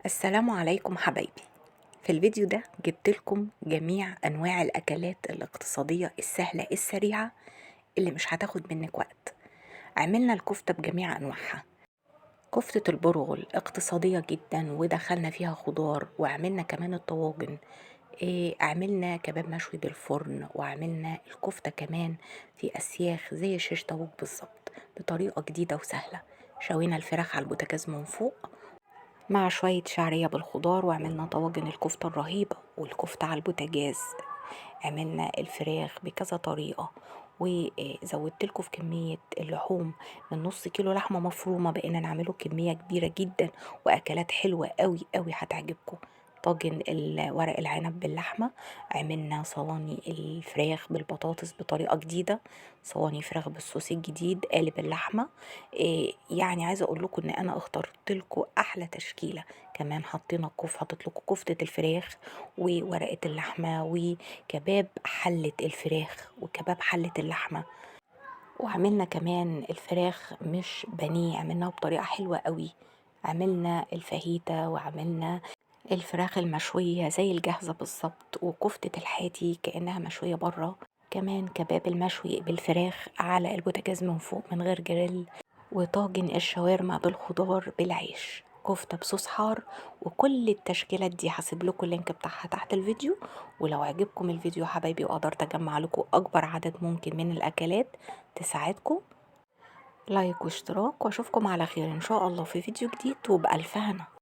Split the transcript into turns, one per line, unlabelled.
السلام عليكم حبايبي. في الفيديو ده جبت لكم جميع انواع الاكلات الاقتصادية السهلة السريعة اللي مش هتاخد منك وقت. عملنا الكفتة بجميع انواعها، كفتة البرغل اقتصادية جدا ودخلنا فيها خضار، وعملنا كمان الطواجن، عملنا كباب مشوي بالفرن، وعملنا الكفتة كمان في اسياخ زي شيش طاووق بالظبط بطريقة جديدة وسهلة. شوينا الفراخ على البوتاجاز من فوق مع شوية شعرية بالخضار، وعملنا طواجن الكفتة الرهيبة والكفتة على البوتاجاز. عملنا الفراخ بكذا طريقة، وزودت لكم في كمية اللحوم من نص كيلو لحمة مفرومة بقينا نعمله كمية كبيرة جدا، وأكلات حلوة قوي قوي هتعجبكم. طاجن ورق العنب باللحمة، عملنا صواني الفراخ بالبطاطس بطريقة جديدة، صواني فراخ بالصوص الجديد قالب اللحمة. عايزة اقول لكم ان انا اخترت لكم احلى تشكيلة. كمان حطينا الكفتة، حطيت لكم كفتة الفراخ وورقة اللحمة وكباب حلة الفراخ وكباب حلة اللحمة، وعملنا كمان الفراخ مش بانيه، عملناها بطريقة حلوة قوي. عملنا الفاهيتا وعملنا الفراخ المشوية زي الجاهزة بالظبط، وكفتة الحاتي كأنها مشوية برا، كمان كباب المشوي بالفراخ على البوتاجاز من فوق من غير جريل، وطاجن الشاورما بالخضار بالعيش، كفتة بصوص حار. وكل التشكيلات دي هسيب لكم ال link بتاعها تحت الفيديو. ولو عجبكم الفيديو حبايبي وقدرت اجمع لكم اكبر عدد ممكن من الاكلات تساعدكم، like واشتراك، واشوفكم على خير ان شاء الله في فيديو جديد، وبألف هنا.